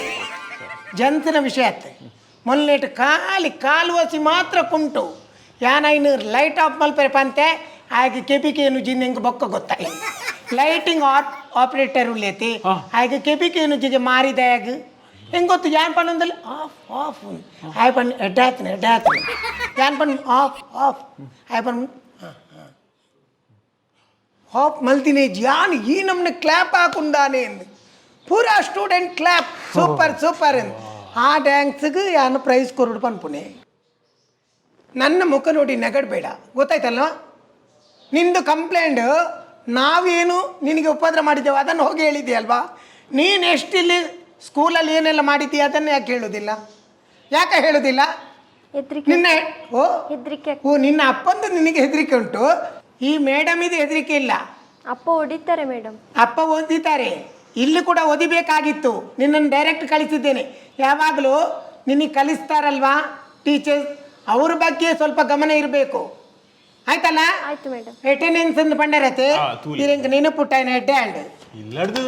S1: ಜೆಂಟ್ಸ್ನ ವಿಷಯ ಅತ್ತೆ. ಮೊನ್ನೆಟ್ ಖಾಲಿ ಕಾಲುವಸಿ ಮಾತ್ರ ಕುಂಟು. ಯಾನ್ ಐನು ಲೈಟ್ ಆಫ್ ಮಲ್ಪೆರೆ ಪಂತೆ ಆಗ ಕೆಪಿಕೇನು ಜಿನ್ ಎಂಕ್ ಬೊಕ್ಕ ಗೊತ್ತಾಯಿ. ಲೈಟಿಂಗ್ ಆಪರೇಟರ್ ಉಲ್ಲೇತಿ ಆಗ ಕೆಪಿಕೇನು ಜಿಗೆ ಮಾರಿದಾಗ ಹೆಂಗ್ ಗೊತ್ತು. ಯಾನ್ ಪಣ್ಣೊಂದಲ್ಲಿ ಆಫ್ ಆಫ್ ಆಯ್ ಪಣ್ ಎಡ್ಡಾತನೆ ಎಡ್ಡಾತನೆ. ಯಾನ್ ಪಣ್ ಆಫ್ ಆಫ್ ಆಯ್ ಪಣ್ ಹಾಪ್ ಮಲ್ತಿನಿ. ಜಾನ್ ಈ ನಮ್ನ ಕ್ಲಾಪ್ ಹಾಕುಂದಾನೆ ಎಂದು ಪೂರಾ student clap, super super ಎಂದು. ಆ ಡ್ಯಾನ್ಸ್ಗೆ ಯಾನು ಪ್ರೈಸ್ ಕೊರಡು ಪನ್ಪುನೆ. ನನ್ನ ಮುಖ ನೋಡಿ ನೆಗಡಬೇಡ, ಗೊತ್ತಾಯ್ತಲ್ವ? ನಿಂದು ಕಂಪ್ಲೇಂಟ್ ನಾವೇನು ನಿನಗೆ ಉಪದ್ರ ಮಾಡಿದ್ದೇವೆ ಅದನ್ನು ಹೋಗಿ ಹೇಳಿದ್ಯಲ್ವಾ? ನೀನು ಎಷ್ಟಿಲ್ಲಿ ಸ್ಕೂಲಲ್ಲಿ ಏನೆಲ್ಲ ಮಾಡಿದ್ದೀಯ ಅದನ್ನು ಯಾಕೆ ಹೇಳೋದಿಲ್ಲ? ಯಾಕೆ ಹೇಳೋದಿಲ್ಲ?
S5: ಹೆದ್ರಿಕೆ.
S1: ನಿನ್ನ ಓ
S5: ಹೆದ್ರಿಕೆ.
S1: ಓ, ನಿನ್ನ ಅಪ್ಪಂದು ನಿನಗೆ ಹೆದರಿಕೆ ಉಂಟು, ಈ ಮೇಡಮ್ ಇದು ಹೆದರಿಕೆ ಇಲ್ಲ.
S5: ಅಪ್ಪ ಹೊಡಿತಾರೆ ಮೇಡಮ್.
S1: ಅಪ್ಪ ಓದಿದ್ದಾರೆ, ಇಲ್ಲಿ ಕೂಡ ಓದಿಬೇಕಾಗಿತ್ತು. ನಿನ್ನನ್ನು ಡೈರೆಕ್ಟ್ ಕಳಿಸಿದ್ದೇನೆ. ಯಾವಾಗಲೂ ನಿನಗೆ ಕಲಿಸ್ತಾರಲ್ವಾ ಟೀಚರ್ಸ್, ಅವ್ರ ಬಗ್ಗೆ ಸ್ವಲ್ಪ ಗಮನ ಇರಬೇಕು, ಆಯ್ತಲ್ಲ?
S5: ಆಯ್ತು ಮೇಡಮ್.
S1: ಅಟೆಂಡೆನ್ಸ್ ಅಂತ ಪಂಡರತೆ.
S4: ಹಾ, ತೂಲಿ.
S1: ಇಂಕ ನೆನಪುಟ್ಟಾಯಿನ ಹೆಡ್ಡೆ ಅಂಡ್
S4: ಇಲ್ಲಡ್ದು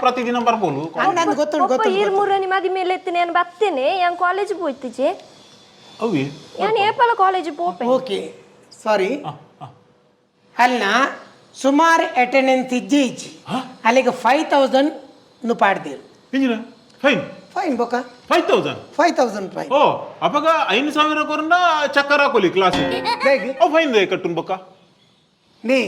S4: ಪ್ರತಿದಿನ ಬರ್ಬೋದು.
S1: ಅಂದ್ ಗೊತ್ತುಂಟು.
S5: ಪಪ್ಪ.
S1: ಗೊತ್ತುಂಟು.
S5: ಈರ್ ಮೂರನಿ ಮದಿ ಮೇಲೆ ಎತ್ತಿ ನಾನು ಬರ್ತೇನೆ. ಯಾನ್ ಕಾಲೇಜ್ ಪೋಯ್ತಿಜೆ.
S4: ಅವಿ.
S5: ಯಾನ್ ಏಪಲ ಕಾಲೇಜ್ ಪೋಪೆ.
S1: ಓಕೆ, ಸಾರಿ. ಅಲ್ಲ, ಸುಮಾರು ಅಟೆಂಡೆನ್ಸ್ ಇಜ್ಜಿ ಇಜ್ಜಿ. ಅಲ್ಲಿಗೆ 5000 ಪಾಡ್ದಿರು.
S4: ಇಂಜಿನ ಫೈನ್?
S1: ಫೈನ್ ಬೊಕ್ಕ.
S4: 5000?
S1: 5000 ಫೈನ್.
S4: ಓ, ಅಪಗ 5000 ಕೊರಂಡ ಚಕ್ಕರ್ ಹಾಕೋಲಿ ಕ್ಲಾಸ್.
S1: ಹೇಗೆ?
S4: ಅವು ಫೈನ್ they ಕಟ್ಟುನ್ ಬೊಕ್ಕ.
S1: ನೀ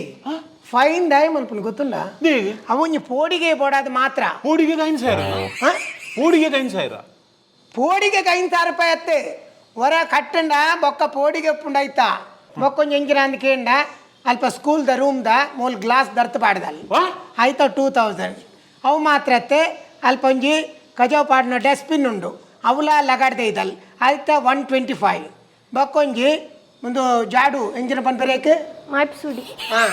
S1: ಫೈನ್ ದಾಯ ಮಲ್ಪುನು ಗೊತ್ತುಂಡ?
S4: ದೇಗ್?
S1: ಅವೊಂಜಿ ಪೋಡಿಗೆ ಬೋಡಾದ ಮಾತ್ರ.
S4: ಪೋಡಿಗೆ 5000?
S1: ಹ?
S4: ಪೋಡಿಗೆ 5000?
S1: ಪೋಡಿಗೆ 5000 ರೂಪಾಯಿ ಅತ್ತೆ. ಹೊರ ಕಟ್ಟಂಡ ಬೊಕ್ಕ ಪೋಡಿಗೆ ಉಪ್ಪುಂಡಾಯ್ತಾ ಬೊಕ್ಕೊಂಜಿ ಎಂಜಿನ ಅಂದ್ ಕೇಂಡ ಅಲ್ಪ ಸ್ಕೂಲ್ದ ರೂಮ್ದ ಮೂಲ ಗ್ಲಾಸ್ ದರ್ತ್ ಪಾಡ್ದಲ್.
S4: ವಾ.
S1: ಆಯ್ತಾ, 2000 ಅವು ಮಾತ್ರ ಅತ್ತೆ. ಅಲ್ಪ ಒಂಜಿ ಕಜಾವ್ ಪಾಡ್ನ ಡಸ್ಟ್ಬಿನ್ ಉಂಡು, ಅವುಲ ಲಗಾಡ್ದೆ ಇದ್ದಲ್ ಆಯ್ತಾ, 125. ಬೊಕ್ಕೊಂಜಿ ಒಂದು ಜಾಡು ಎಂಜಿನ ಪನ್ಪರೇಕ್.
S5: ಮಾಯ್ಪುಸುಡಿ.
S1: ಹಾಂ.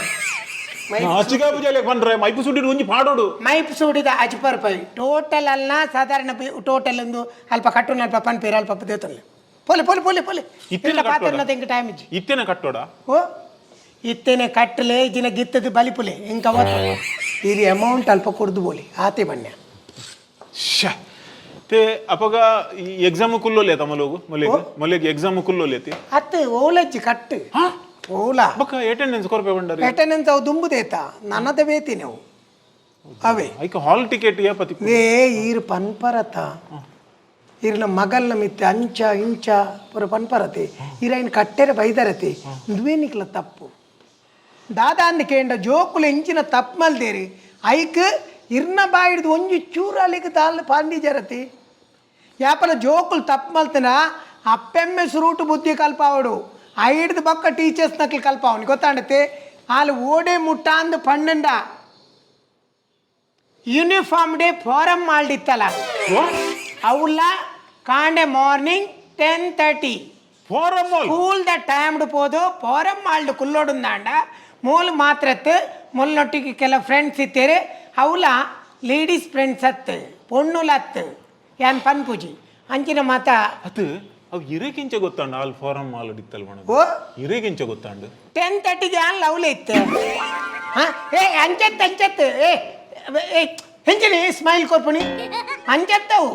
S4: ಅಚ್ಚಿಗ ಪೂಜೆ ಪಂಡ್ರೆ ಮೈಪು ಸುಡಿ ಒಂಜಿ ಪಾಡೋಡು.
S1: ಮೈಪ್ ಸೂಡಿದ ಅಜ್ಪ ರೂಪಾಯಿ ಟೋಟಲ್ ಅಲ್ಲ ಸಾಧಾರಣ ಟೋಟಲ್ ಒಂದು ಅಲ್ಪ ಕಟ್ಟುನ ಅಲ್ಪ ಪನ್ಪೇರು ಅಲ್ಪ ದೇತಲ್ಲ. ಪೋಲೆ ಪೋಲೆ ಪೋಲೆ ಪೋಲೆ.
S4: ಇತ್ತೆನ
S1: ಇಲ್ಲ.
S4: ಕಟ್ಟೋಡ?
S1: ಪಾತ್ರ ತೆಂಕ ಟೈಮ್ ಇಜ್ಜಿ.
S4: ಇತ್ತೇನೆ ಕಟ್ಟೋಡ?
S1: ಓ, ಇತ್ತೇನೆ ಕಟ್ಟಲೆ ಇಜಿನ ಗಿತ್ತದ ಬಲಿಪುಲೆ ಇಂಕ ಇರಿ ಅಮೌಂಟ್ ಅಲ್ಪ ಕೊಡ್ದು ಬೋಲಿ ಆತೆ ಬಣ್ಣ.
S4: ಶ್ಯಾ ते ಅಪಗ ಈ ಎಕ್ಸಾಮ್ ಕುಲ್ಲೋಲೆ ತಮ್ಮಲೋಗು ಮೊಲೆಗ್ ಮೊಲೆಗ್ ಎಕ್ಸಾಮ್ ಕುಲ್ಲೋಲೇತಿ.
S1: ಅತ್ತು ಓಲಜ್ಜಿ ಕಟ್ಟು ಓಲಾ.
S4: ಬೊಕ್ಕ ಅಟೆಂಡೆನ್ಸ್ ಕೊರ್ಪೆ ಬಂಡರಿ?
S1: ಅಟೆಂಡೆನ್ಸ್ ಅವು ದುಂಬುದೇತ ನನ್ನದ ಬೇತಿ ನೀವು ಅವೇ.
S4: ಐಕ ಹಾಲ್ ಟಿಕೆಟ್ ಯಾ ಪತಿ.
S1: ವೇ ಈರ್ ಪನ್ಪರತ ಇರ್ನ ಮಗಲ್ನ ಮಿತ್ತೆ ಅಂಚ ಇಂಚ ಪುರ ಪನ್ಪರತೆ, ಇರೈನ್ ಕಟ್ಟೆರೆ ಬೈದರತೆ. ಇಂದುವೇ ನಿಕ್ಲ ತಪ್ಪು. ದಾದಾ ಅಂದ್ ಕೇಂಡ, ಜೋಕುಲು ಎಂಚಿನ ತಪ್ಪು ಮಲ್ದೇರಿ, ಐಕ್ ಇರ್ನ ಬಾಯಿಡ್ದು ಒಂಜಿ ಚೂರು ಅಲ್ಲಿಗೆ ದಾಲ್ ಪಾಂಡಿ ಜರತಿ. ಯಾಪಲ ಜೋಕುಲು ತಪ್ಪು ಮಲ್ತನ ಅಪ್ಪೆಮ್ಮೆ ಸುರೂಟು ಬುದ್ಧಿ ಕಲ್ಪಾವಡು, ಐಡ್ದು ಬಕ್ಕ ಟೀಚರ್ಸ್ ನಕ್ಲು ಕಲ್ಪಾವನಿ. ಗೊತ್ತಾಂಡತೆ? ಆಲು ಓಡೆ ಮುಟ್ಟ ಅಂದ್ ಪಣ್ಣಂಡ uniform day form ಮಾಡಿತ್ತಲ್ಲ ಅವಲ್ಲ ಕಾಂಡೆ morning 10:30
S4: forum
S1: school the timed ಪೋದು ಫಾರಂ ಮಾಲ್ಡ್ ಕುಲ್ಲೋಡುಂದಾಂಡ ಮೂಲು ಮಾತ್ರತ್ತು ಮುಲ್ಲೊಟ್ಟಿಗೆ ಕೆಲ ಫ್ರೆಂಡ್ಸ್ ಇತ್ತೇರೆ, ಅವಲ ಲೇಡೀಸ್ ಫ್ರೆಂಡ್ಸ್ ಅತ್ತು, ಪೊಣ್ಣುಲತ್ತು ಯಾನ್ ಪನ್ಪುಜಿ ಅಂಚಿನ ಮಾತ.
S4: ಅದು ಅವು ಇರೇಕಿಂಚ ಗೊತ್ತಾಂಡ ಅಲ್ಲಿ ಫಾರಂ ಮಾಲ್ ಇತ್ತಲ್?
S1: ಓ.
S4: ಇರೇಕಿಂಚ ಗೊತ್ತಾಂಡು?
S1: 10:30ಗೆ ಯಾನ್ ಲವ್ಲೆ ಇತ್ತು. ಹಾಂ, ಏ ಅಂಚತ್ತು ಅಂಚತ್ತು, ಏ ಏ ಹೆಂಚಿನಿ ಸ್ಮೈಲ್ ಕೊರ್ಪುಣಿ ಅಂಚತ್ತವು.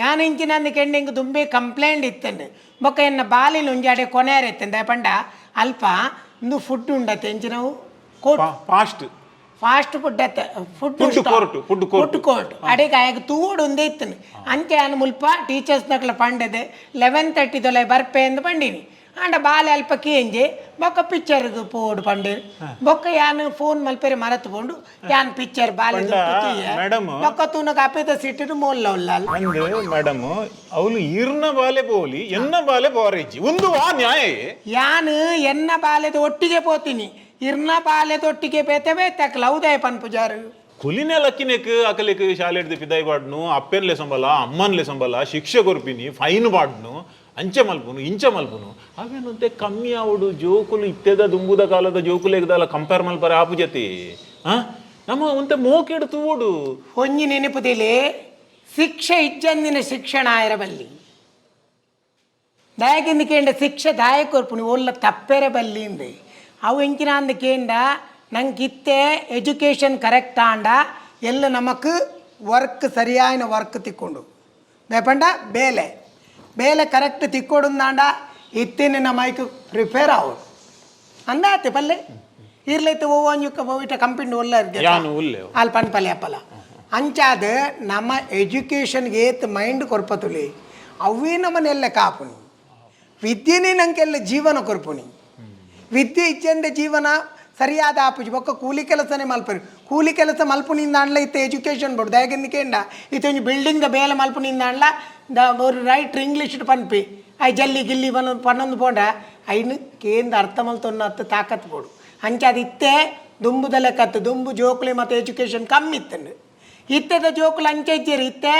S1: ಯಾನ್ ಇಂಚಿನ ಅಂದ್ ಎಂಕ್ ದುಂಬೆ ಕಂಪ್ಲೇಂಟ್ ಇತ್ತಂಡು. ಬೊಕ್ಕ ಎನ್ನ ಬಾಲಿನ ಒಂಜಾಡೆ ಕೊನೆಯಾರ ಇತ್ತಂದೆ ಪಂಡ ಅಲ್ಪ ಇಂದು ಫುಡ್ ಉಂಡತ್ತೆ ಎಂಚಿನವು coat
S4: fast
S1: fast food ಅತ್ತ food
S4: Food court, food court.
S1: Food court. ಅಡೆಗೆ ಆಯಗ ತೂಡು ಒಂದೇ ಇತ್ತನು. ಅಂಚೆ ಆನ್ ಮುಲ್ಪ ಟೀಚರ್ಸ್ ನಕ್ಲ ಪಂಡದೆ 11:30 ದೊಲೆ ಬರ್ಪೆ ಎಂದು ಪಂಡಿನಿ. ಆಂಡ ಬಾಲೆ ಅಲ್ಪ ಕೇಂಜೆ ಬೊಕ್ಕ ಪಿಕ್ಚರ್ಗ್ ಪೋಡು ಪಂಡೆ. ಬೊಕ್ಕ ಯಾನ್ ಫೋನ್ ಮಲ್ಪೆರೆ ಮರತ್ ಪೋಂಡು ಯಾನ್ ಪಿಕ್ಚರ್ ಬಾಲೆ.
S4: ಪಂಡ, madam.
S1: ಬೊಕ್ಕ ತೂನಗ ಅಪೇದ ಸಿಟ್ಟಿಡು ಮೋಲ್ಲ ಉಲ್ಲಾಲ್.
S4: ಅಂದ್ ಮೇಡಮ್, ಅವಳು ಇರ್ನ ಬಾಲೆ ಪೋಲಿ, ಎನ್ನ ಬಾಲೆ ಪೋರೇಜಿ, ಒಂದು ಆ ನ್ಯಾಯ?
S1: ಯಾನ್ ಎನ್ನ ಬಾಲೆದ ಒಟ್ಟಿಗೆ ಪೋತೀನಿ, ಇರ್ನ ಬಾಲೆದ ಒಟ್ಟಿಗೆ ಬೇತೆ ಬೇತಕ್ಲ ಹೌದಾಯ ಪನ್ಪುಜಾರು.
S4: ಕುಲಿನೆ ಲಕ್ಕಿನೆಕ್ ಅಕಲಿಕ್ ಶಾಲೆ ಹಿಡ್ದು ಪಿದಾಯಿ ಬಾಡ್ನು, ಅಪ್ಪೆನ್ಲೆ ಸಂಬಲ ಅಮ್ಮನ್ಲೆ ಸಂಬಲ ಶಿಕ್ಷೆ ಕೊರ್ಪಿನಿ, ಫೈನ್ ಬಾಡ್ನು, ಅಂಚೆ ಮಲ್ಪುನು ಇಂಚೆ ಮಲ್ಪುನು, ಅವೇನಂತೆ ಕಮ್ಮಿ ಆವಡು ಜೋಕುಲು. ಇತ್ತೆದ ದುಂಬುದ ಕಾಲದ ಜೋಕುಲೆಗ್ದಲ್ಲ ಕಂಪೇರ್ ಮಲ್ಪರೆ ಆಪು ಜತಿ. ಆ ನಮ್ಮ ಒಂತೆ ಮೋಕೆಡು ತೂವೋಡು.
S1: ಒಂಜಿ ನೆನಪುದಿಲೆ, ಶಿಕ್ಷೆ ಇಜ್ಜಂದಿನ ಶಿಕ್ಷಣ ಆಯಿರಬಲ್ಲಿ. ದಾಯಕಿಂದ ಕೇಂಡ ಶಿಕ್ಷೆ ದಾಯ ಕೊರ್ಪುನಿ, ಒಲ್ಲ ತಪ್ಪೆರೆ ಬಲ್ಲಿಂದೆ. ಅವು ಎಂಕಿನ ಅಂದ ಕೇಂಡ, ನಂಗೆ ಇತ್ತೆ ಎಜುಕೇಷನ್ ಕರೆಕ್ಟ್ ಆಂಡ ಎಲ್ಲ ನಮಕ್ ವರ್ಕ್ ಸರಿಯಾಯಿನ ವರ್ಕ್ ತಿಕ್ಕೊಂಡು ದಾಯಪಂಡ ಬೇಲೆ ಬೇಲೆ ಕರೆಕ್ಟ್ ತಿಕ್ಕೊಡುಂದಾಂಡ ಇತ್ತೇನೆ ನಮ್ಮ ಐಕ್ ಪ್ರಿಪೇರ್ ಆವು ಅಂದಾತೆ ಪಲ್ಲೆ ಇರ್ಲೈತೆ. ಓ ಒಂಜಿ ಇಟ ಕಂಪಿಂಡ್ ಒಲ್ಲ.
S4: ಯಾನು ಉಲ್ಲೆ.
S1: ಅಲ್ ಪನ್ಪಲೆ ಅಪ್ಪಲ ಅಂಚಾದ ನಮ್ಮ ಎಜುಕೇಷನ್ಗೆ ಏತ್ ಮೈಂಡ್ ಕೊರ್ಪತುಲಿ, ಅವೇ ನಮ್ಮನ್ನೆಲ್ಲ ಕಾಪುನಿ. ವಿದ್ಯೆನೇ ನಂಗೆಲ್ಲ ಜೀವನ ಕೊರ್ಪುನಿ. ವಿದ್ಯೆ ಇಜ್ಜಂದೆ ಜೀವನ ಸರಿಯಾದ ಆಪುಜಿ. ಬೊಕ್ಕ ಕೂಲಿ ಕೆಲಸನೇ ಮಲ್ಪರು, ಕೂಲಿ ಕೆಲಸ ಮಲ್ಪುನಿಂದ ಅಂಡ್ಲ ಇತ್ತೆ ಎಜುಕೇಷನ್ ಬೋಡು. ದಯಗಂದಿಕೇಂಡ ಇತ್ತೆ ಒಂಜಿ ಬಿಲ್ಡಿಂಗ್ the ಬೇಲೆ ಮಲ್ಪುನಿಂದ ಅಂಡ್ಲ the ಒಂದು ರೈಟ್ರ್ ಇಂಗ್ಲೀಷ್ ಪನ್ಪಿ I ಜಲ್ಲಿ ಗಿಲ್ಲಿ ಪನ್ನೊಂದು ಪನ್ನೊಂದು ಪೋಂಡ ಐನು ಕೇಂದ್ರ ಅರ್ಥ ಮಲ್ತೊನ್ನ ಅತ್ತ ತಾಕತ್ ಬೋಡು. ಅಂಚೆ ಅದು ಇತ್ತೆ ದುಂಬುದ ಲೆಕ್ಕತ್ತು ದುಂಬು ಜೋಕುಲಿ ಮತ್ತು ಎಜುಕೇಷನ್ ಕಮ್ಮಿ ಇತ್ತಂಡು. ಇತ್ತೆದ ಜೋಕುಲು ಅಂಚೆ ಇಜ್ಜೇರು. ಇತ್ತೆ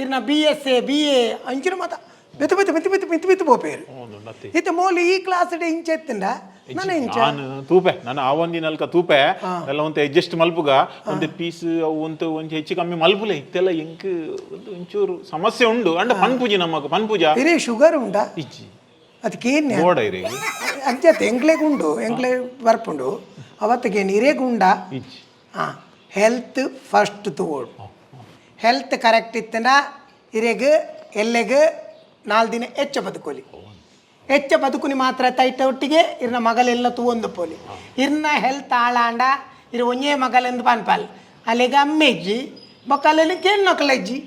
S1: ಇರ್ನ B S A B A ಅಂಚಿನ ಮತ ಮಿತು ಮಿತು ಮಿತು ಮಿತು ಮಿತು ಮಿತು ಪೋಪೇರು. ಇತ್ತೆ ಮೋಲು ಈ ಕ್ಲಾಸ್ ಇಂಚೆ ಎತ್ತಂಡ ನಾನು ಇಂಚ
S4: ನಾನು ತೂಪೆ, ನಾನು ಆ ಒಂದಿನ ಅಲ್ಕ ತೂಪೆ ಎಲ್ಲ ಒಂತೆ ಅಡ್ಜಸ್ಟ್ ಮಲ್ಪುಗ, ಒಂತೆ ಪೀಸ್ ಅವು ಒಂತೆ ಒಂಜಿ ಹೆಚ್ಚು ಕಮ್ಮಿ ಮಲ್ಪುಲೆ. ಇತ್ತೆಲ್ಲ ಎಂಕ್ ಒಂದು ಒಂಚೂರು ಸಮಸ್ಯೆ ಉಂಡು ಅಂಡ ಪನ್ಪುಜಿ ನಮ್ಮಕ್ ಪನ್ಪುಜ.
S1: ಇರೇ ಶುಗರ್ ಉಂಡಾ?
S4: ಇಜ್ಜಿ.
S1: ಅದಕ್ಕೆ ಏನು?
S4: ಬೋಡ ಇರೇ.
S1: ಅಂಚೆ ಎಂಕ್ಲೆಗ್ ಉಂಡು, ಎಂಕ್ಲೆ ಬರ್ಪುಂಡು ಅವತ್ತಿಗೆ. ಇರೇಗ್ ಉಂಡಾ?
S4: ಇಜ್ಜಿ.
S1: ಹಾಂ, ಹೆಲ್ತ್ ಫಸ್ಟ್ ತಗೋಡು. ಹೆಲ್ತ್ ಕರೆಕ್ಟ್ ಇತ್ತಂಡ ಇರೆಗ್ ಎಲ್ಲೆಗ್ ನಾಲ್ ದಿನ ಹೆಚ್ಚ ಬದುಕೋಲಿ. ಹೆಚ್ಚ ಬದುಕುನಿ ಮಾತ್ರ ತೈಟ ಒಟ್ಟಿಗೆ ಇರ್ನ ಮಗಲೆಲ್ಲ ತೂವೊಂದು ಪೋಲಿ. ಇರ್ನ ಹೆಲ್ತ್ ಹಾಳಾಂಡ ಇರ್ ಒಂಜೇ ಮಗಲೆಂದು ಪನ್ಪಾಲ್. ಅಲ್ಲಿಗೆ ಅಮ್ಮೆ ಇಜ್ಜಿ, ಬೊಕ್ಕ ಅಲ್ಲೆಲ್ಲಿ ಕೇನ್ನೊಕ್ಲ ಇಜ್ಜಿ,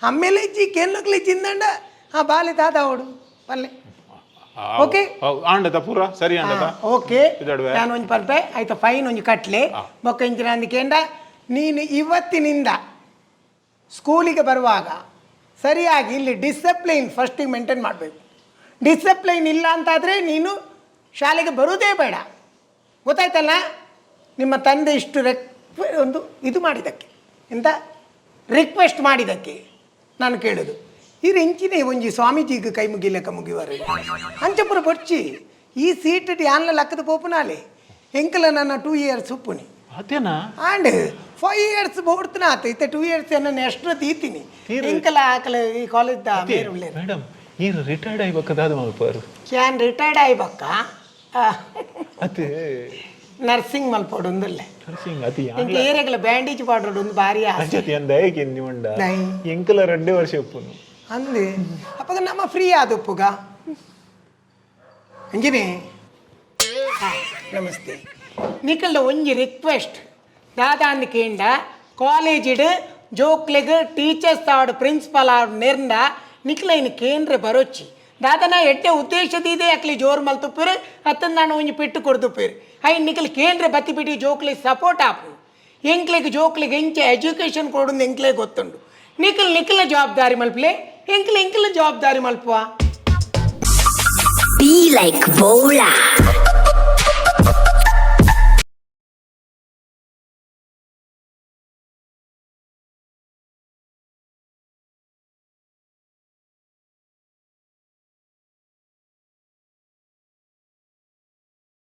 S1: ಅಮ್ಮೇಲೆ ಇಜ್ಜಿ, ಕೇನ್ನೊಕ್ಲ ಇಜ್ಜಿ ಇಂದಂಡ ಆ ಬಾಲೆ ದಾದ ಅವಡು ಪಲ್ಲೆ. ಓಕೆ.
S4: ಆಂಡತ ಪೂರ ಸರಿ ಆಂಡತ.
S1: ಓಕೆ.
S4: ಇದಾಡ್ವೆ.
S1: ನಾನು ಒಂಜಿ ಪರ್ಪೆ ಆಯ್ತು, ಫೈನ್ ಒಂಜಿ ಕಟ್ಲೆ. ಬೊಕ್ಕ ಇಂಚಿನ ಅಂದಿಕೇಂಡ, ನೀನು ಇವತ್ತಿನಿಂದ ಸ್ಕೂಲಿಗೆ ಬರುವಾಗ ಸರಿಯಾಗಿ ಇಲ್ಲಿ ಡಿಸಿಪ್ಲಿನ್ ಫಸ್ಟಿಗೆ ಮೇಂಟೈನ್ ಮಾಡಬೇಕು. ಡಿಸಿಪ್ಲಿನ್ ಇಲ್ಲ ಅಂತಾದರೆ ನೀನು ಶಾಲೆಗೆ ಬರುವುದೇ ಬೇಡ. ಗೊತ್ತಾಯ್ತಲ್ಲ? ನಿಮ್ಮ ತಂದೆ ಇಷ್ಟು ಒಂದು ಇದು ಮಾಡಿದ್ದಕ್ಕೆ, ಎಂತ ರಿಕ್ವೆಸ್ಟ್ ಮಾಡಿದ್ದಕ್ಕೆ ನಾನು ಕೇಳೋದು. ಈ ಇಂಚಿನೇ ಒಂಜಿ ಸ್ವಾಮೀಜಿಗೆ ಕೈ ಮುಗಿಲೆಕ್ಕ ಮುಗಿವಾರ ಅಂಚಪುರ ಬೊಡ್ಚಿ. ಈ ಸೀಟ್ ಯಾನ್ಲ ಲಕ್ಕದ ಪೋಪುನಾಲೆ ಎಂಕಲ ನನ್ನ 2 ಇಯರ್ಸ್ ಉಪ್ಪುನಿ.
S4: ಅದೇನಾ?
S1: ಆಂಡ್ 5 ಇಯರ್ಸ್ ಬೋಡ್ತನ ಆತ ಇತ್ತೆ 2 ಇಯರ್ಸ್ ನನ್ನ ಎಷ್ಟ್ರ ತೀತೀನಿ. ಎಂಕಲ ಆಕಲ ಈ ಕಾಲೇಜ್ the ಮೇರ್ ಉಲ್ಲೇರ್.
S4: Madam, ಈರು retired ಆಯ್ಬೇಕಾದ ಮಲ್ಪಾರು.
S1: ಯಾನ್ ರಿಟೈರ್ಡ್ ಆಯ್ಬಕ್ಕ
S4: ಅದೇ.
S1: ನರ್ಸಿಂಗ್ ಮಲ್ಪೋಡು ಉಂದುಲ್ಲೆ.
S4: ನರ್ಸಿಂಗ್ ಅತಿ.
S1: ಎಂಕ್ ಏರೆಗ್ಲ ಬ್ಯಾಂಡೇಜ್ ಪಾಡೋಡು ಒಂದು ಭಾರಿ ಆಸೆ.
S4: ಅಂಚತಿ ಅಂದ ಏಕೆ ಉಂಡ?
S1: ನೈ.
S4: ಎಂಕಲ ರಡ್ಡೆ ವರ್ಷ ಉಪ್ಪುನು.
S1: ಅಂದೆ ಅಪ್ಪಗ ನಮ್ಮ ಫ್ರೀ ಆದ ಉಪ್ಪುಗ ಅಂಜಿನಿ. ಹಾ, ನಮಸ್ತೆ. ನಿಕಲ್ದ ಒಂಜಿ ರಿಕ್ವೆಸ್ಟ್ ದಾದ ಅಂದ್ ಕೇಂಡ, ಕಾಲೇಜಿಡ್ ಜೋಕ್ಲೆಗ್ ಟೀಚರ್ಸ್ ಆವಡ್ ಪ್ರಿನ್ಸಿಪಾಲ್ ಆವಡ್ ನೆರ್ಂಡ ನಿಕ್ಲೈನ್ ಕೇಂದ್ರ ಬರೋಚ್ಚಿ ದಾದನ ಎಡ್ಡೆ ಉದ್ದೇಶದಿದೆ ಅಕ್ಲಿ ಜೋರು ಮಲ್ತುಪ್ಪೇರು ಅತ್ತಂದ ನಾನು ಒಂಜಿ ಪೆಟ್ಟು ಕೊಡ್ದುಪ್ಪೇರು. I ನಿಕ್ಲ್ ಕೇಂದ್ರ ಬತ್ತಿ ಬಿಡಿ ಜೋಕ್ಲಿ ಸಪೋರ್ಟ್ ಆಪು. ಎಂಕ್ಲೆಗ್ ಜೋಕ್ಲಿಗೆ ಎಂಚ ಎಜುಕೇಶನ್ ಕೊಡುಂದು ಎಂಕ್ಲೆ ಗೊತ್ತುಂಡು. ನಿಕ್ಲ್ ನಿಕ್ಲ ಜವಾಬ್ದಾರಿ ಮಲ್ಪಲೆ, ಎಂಕ್ಲೆ ಎಂಕ್ಲ ಜವಾಬ್ದಾರಿ ಮಲ್ಪುವ.
S7: Be like Bola.